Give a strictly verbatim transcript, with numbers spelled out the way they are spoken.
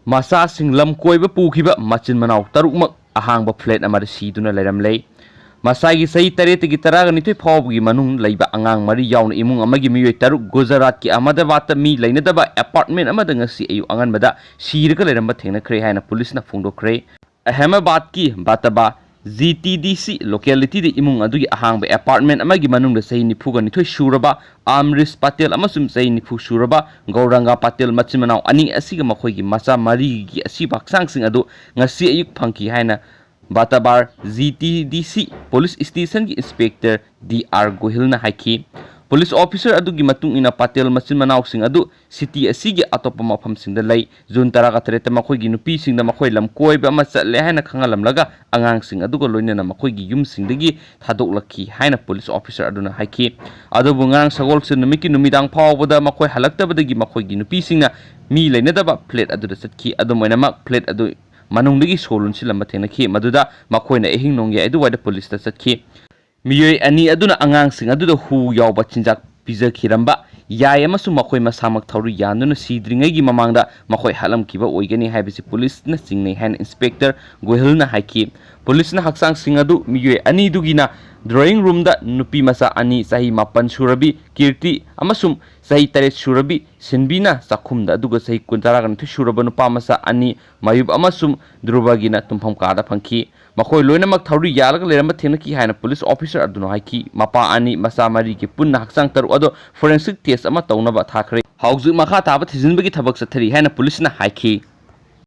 ꯃꯆꯥꯁꯤꯡ ꯂꯝ ꯀꯣꯏꯕ ꯄꯨꯈꯤꯕ ꯃꯆꯤꯟ ꯃꯅꯥꯎ ꯇꯔꯨꯛꯃꯛ ꯑꯍꯥꯡꯕ flat ꯑꯃꯗ ꯁꯤꯗꯨꯅ ꯂꯩꯔꯝꯂꯦ꯫ ꯃꯁꯥꯒꯤ ꯆꯍꯤ ꯇꯔꯦꯠꯇꯒꯤ ꯇꯔꯥꯒ ꯅꯤꯊꯣꯏ ꯐꯥꯎꯕꯒꯤ ꯃꯅꯨꯡ ꯂꯩꯕ ꯑꯉꯥꯡ ꯃꯔꯤ ꯌꯥꯎꯅ ꯏꯃꯨꯡ ꯑꯃꯒꯤ ꯃꯤꯑꯣꯏ ꯇꯔꯨꯛ ꯒꯨꯖꯔꯥꯠꯀꯤ ꯑꯍꯃꯗꯥꯕꯥꯗꯇ ꯃꯤ ꯂꯩꯅꯗꯕ apartment ꯑꯃꯗ ꯉꯁꯤ ꯑꯌꯨꯛ ꯑꯉꯟꯕꯗ ꯁꯤꯔꯒ ꯂꯩꯔꯝꯕ ꯊꯦꯡꯅꯈ꯭ꯔꯦ ꯍꯥꯏꯅ ꯄꯨꯂꯤꯁꯅ ꯐꯣꯡꯗꯣꯛꯈ꯭ꯔꯦ꯫ ꯑꯍꯃꯦꯗꯥꯕꯥꯗꯀꯤ ꯕꯥꯇꯥꯕꯥ G T D C localityꯗ ꯏꯃꯨꯡ ꯑꯗꯨꯒꯤ ꯑꯍꯥꯡꯕ apartment ꯑꯃꯒꯤ ꯃꯅꯨꯡꯗ ꯆꯍꯤ ꯅꯤꯐꯨꯒ ꯅꯤꯊꯣꯏ ꯁꯨꯔꯕ ꯑꯝꯔꯤꯁ ꯄꯇꯦꯜ ꯑꯃꯁꯨꯡ ꯆꯍꯤ ꯅꯤꯐꯨ ꯁꯨꯔꯕ ꯒꯧꯔꯥꯡꯒ ꯄꯇꯦꯜ ꯃꯆꯤꯟ ꯃꯅꯥꯎ ꯑꯅꯤ ꯑꯁꯤꯒ ꯃꯈꯣꯏꯒꯤ ꯃꯆꯥ ꯃꯔꯤꯒꯤ ꯑꯁꯤꯕ ꯍꯛꯆꯥꯡꯁꯤꯡ ꯑꯗꯨ ꯉꯁꯤ ꯑꯌꯨꯛ ꯐꯪꯈꯤ ꯍꯥꯏꯅ ꯕꯥꯇꯥꯕꯥꯔ G T D C police stationꯒꯤ inspector D R ꯒꯣꯍꯤꯜꯅ ꯍꯥꯏꯈꯤ꯫ Police officer ꯑꯗꯨꯒꯤ ꯃꯇꯨꯡ ꯏꯟꯅ ꯄꯇꯦꯜ ꯃꯆꯤꯟ ꯃꯅꯥꯎꯁꯤꯡ ꯑꯗꯨ city ꯑꯁꯤꯒꯤ ꯑꯇꯣꯞꯄ ꯃꯐꯝꯁꯤꯡꯗ ꯂꯩ꯫ June ꯇꯔꯥꯒ ꯇꯔꯦꯠꯇ ꯃꯈꯣꯏꯒꯤ ꯅꯨꯄꯤꯁꯤꯡꯗ ꯃꯈꯣꯏ ꯂꯝ ꯀꯣꯏꯕ ꯑꯃ ꯆꯠꯂꯦ ꯍꯥꯏꯅ ꯈꯪꯍꯜꯂꯝꯂꯒ ꯑꯉꯥꯡꯁꯤꯡ ꯑꯗꯨꯒ ꯂꯣꯏꯅꯅ ꯃꯈꯣꯏꯒꯤ ꯌꯨꯝꯁꯤꯡꯗꯒꯤ ꯊꯥꯗꯣꯛꯂꯛꯈꯤ ꯍꯥꯏꯅ police officer ꯑꯗꯨꯅ ꯍꯥꯏꯈꯤ꯫ ꯑꯗꯨꯕꯨ ꯉꯔꯥꯡ ꯁꯒꯣꯜꯁꯦꯟ ꯅꯨꯃꯤꯠꯀꯤ ꯅꯨꯃꯤꯗꯥꯡ ꯐꯥꯎꯕꯗ ꯃꯈꯣꯏ ꯍꯜꯂꯛꯇꯕꯗꯒꯤ ꯃꯈꯣꯏꯒꯤ ꯅꯨꯄꯤꯁꯤꯡꯅ ꯃꯤ ꯂꯩꯅꯗꯕ flat ꯑꯗꯨꯗ ꯆꯠꯈꯤ꯫ ꯑꯗꯨꯝ ꯑꯣꯏꯅꯃꯛ flat ꯑꯗꯨ ꯃꯅꯨꯡꯗꯒꯤ ꯁꯣ ꯂꯣꯟꯁꯤꯜꯂꯝꯕ ꯊꯦꯡꯅꯈꯤ, ꯃꯗꯨꯗ ꯃꯈꯣꯏꯅ ꯑꯍꯤꯡ ꯅꯣꯡꯌꯥꯏ ꯑꯗꯨꯋꯥꯏꯗ ꯄꯨꯂꯤꯁꯇ ꯆꯠꯈꯤ꯫ ꯃꯤꯑꯣꯏ ꯑꯅꯤ ꯑꯗꯨꯅ ꯑꯉꯥꯡꯁꯤꯡ ꯑꯗꯨꯗ ꯍꯨ ꯌꯥꯎꯕ ꯆꯤꯟꯖꯥꯛ ꯄꯤꯖꯈꯤꯔꯝꯕ ꯌꯥꯏ ꯑꯃꯁꯨꯡ ꯃꯈꯣꯏ ꯃꯁꯥꯃꯛ ꯊꯧꯔꯤ ꯌꯥꯟꯗꯨꯅ ꯁꯤꯗ꯭ꯔꯤꯉꯩꯒꯤ ꯃꯃꯥꯡꯗ ꯃꯈꯣꯏ ꯍꯥꯠꯂꯝꯈꯤꯕ ꯑꯣꯏꯒꯅꯤ ꯍꯥꯏꯕꯁꯤ ꯄꯨꯂꯤꯁꯅ ꯆꯤꯡꯅꯩ ꯍꯥꯏꯅ inspector ꯒꯣꯍꯤꯜꯅ ꯍꯥꯏꯈꯤ꯫ ꯄꯨꯂꯤꯁꯅ ꯍꯛꯆꯥꯡꯁꯤꯡ ꯑꯗꯨ ꯃꯤꯑꯣꯏ ꯑꯅꯤꯗꯨꯒꯤꯅ drawing roomꯗ ꯅꯨꯄꯤ ꯃꯆꯥ ꯑꯅꯤ, ꯆꯍꯤ ꯃꯥꯄꯟ ꯁꯨꯔꯕꯤ ꯀꯤꯔꯇꯤ ꯑꯃꯁꯨꯡ ꯆꯍꯤ ꯇꯔꯦꯠ ꯁꯨꯔꯕꯤ ꯁꯤꯟꯕꯤꯅ ꯆꯥꯛꯈꯨꯝꯗ, ꯑꯗꯨꯒ ꯆꯍꯤ ꯀꯨꯟ ꯇꯔꯥꯒ ꯅꯤꯊꯣꯏ ꯁꯨꯔꯕ ꯅꯨꯄꯥ ꯃꯆꯥ ꯑꯅꯤ, ꯃꯌꯨꯞ ꯑꯃꯁꯨꯡ ꯙ꯭ꯔꯨꯕꯒꯤꯅ ꯇꯨꯝꯐꯝ ꯀꯥꯗ ꯐꯪꯈꯤ꯫ ꯃꯈꯣꯏ ꯂꯣꯏꯅꯃꯛ ꯊꯧꯔꯤ ꯌꯥꯜꯂꯒ ꯂꯩꯔꯝꯕ ꯊꯦꯡꯅꯈꯤ ꯍꯥꯏꯅ ꯄꯨꯂꯤꯁ officer ꯑꯗꯨꯅ ꯍꯥꯏꯈꯤ꯫ ꯃꯄꯥ ꯑꯅꯤ, ꯃꯆꯥ ꯃꯔꯤꯒꯤ ꯄꯨꯟꯅ ꯍꯛꯆꯥꯡ ꯇꯔꯨꯛ ꯑꯗꯨ forensic test ꯑꯃ ꯇꯧꯅꯕ ꯊꯥꯈ꯭ꯔꯦ꯫ ꯍꯧꯖꯤꯛ ꯃꯈꯥ ꯇꯥꯕ ꯊꯤꯖꯤꯟꯕꯒꯤ ꯊꯕꯛ ꯆꯠꯊꯔꯤ ꯍꯥꯏꯅ ꯄꯨꯂꯤꯁꯅ ꯍꯥꯏꯈꯤ꯫